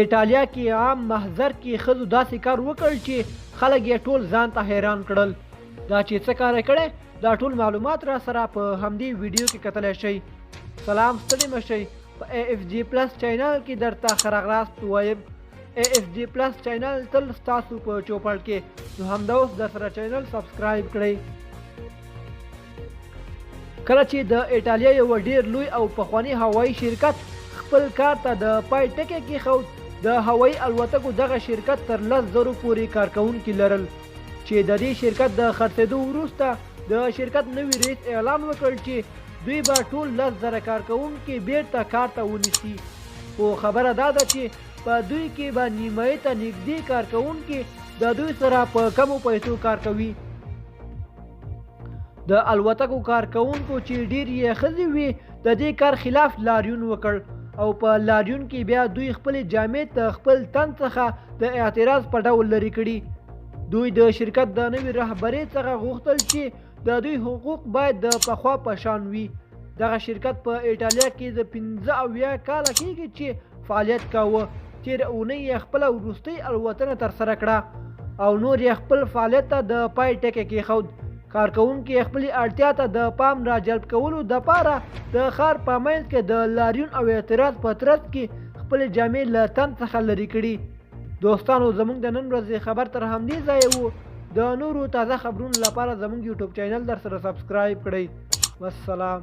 ایټالیا کې عام محضر کې ښځو داسې کار وکړ چې خلک یې ټول ځان ته حیران کړل. دا چې څه کار یې کړی دا ټول معلومات را سره په همدې ویډیو کې کتلی شئ. سلام، ستړي مه شئ. په ای اف جی پلس چینل کې درته ښه راغلاست وایم. ای اف جی پلس چینل تل ستاسو په چوپړ کې، نو همدا اوس در سره چینل سبسکرایب کړئ. کله چې د ایټالیا یو ډیر لوی او پخوانی هوایي شرکت خپل کار ته د پای ټکی کېښود، د هوایي الوتکو دغه شرکت تر 10,000 پورې کارکوونکي لرل، چې د دې شرکت د خرڅېدو وروسته د شرکت نوي رئیس اعلان وکړ چې دوی به ټول 10,000 کارکوونکي بیرته کار ته ونیسي. خو خبره دا ده چې په دوی کې به نیمایي ته نږدې کارکوونکي د دوی سره په کمو پیسو کار کوي. د الوتکو کارکوونکو چې ډیر یې ښځې وي د دې کار خلاف لاریون وکړ او په لاریون کې بیا دوی خپلې جامې د خپل تن څخه د اعتراض په ډول لرې کړي. دوی د شرکت د نوي رهبرۍ څخه غوښتل چې د دوی حقوق باید د پخوا په شان وي. دغه شرکت په ایټالیا کې د 75 کاله کېږي چې فعالیت کاوه. تېره اونۍ یې خپله وروستۍ الوتنه ترسره کړه او نور یې خپل فعالیت ته د پای ټکی کېښود. کارکوونکي یې خپلې اړتیا ته د پام راجلب کولو دپاره د ښار په منځ کې د لاریون او اعتراض په ترڅ کې خپلې جامې له تن څخه لرې کړي. دوستانو، زموږ د نن ورځې خبر تر همدې ځایه وو. د نورو تازه خبرونو لپاره زموږ یوټیوب چینل در سره سبسکرایب کړئ. والسلام.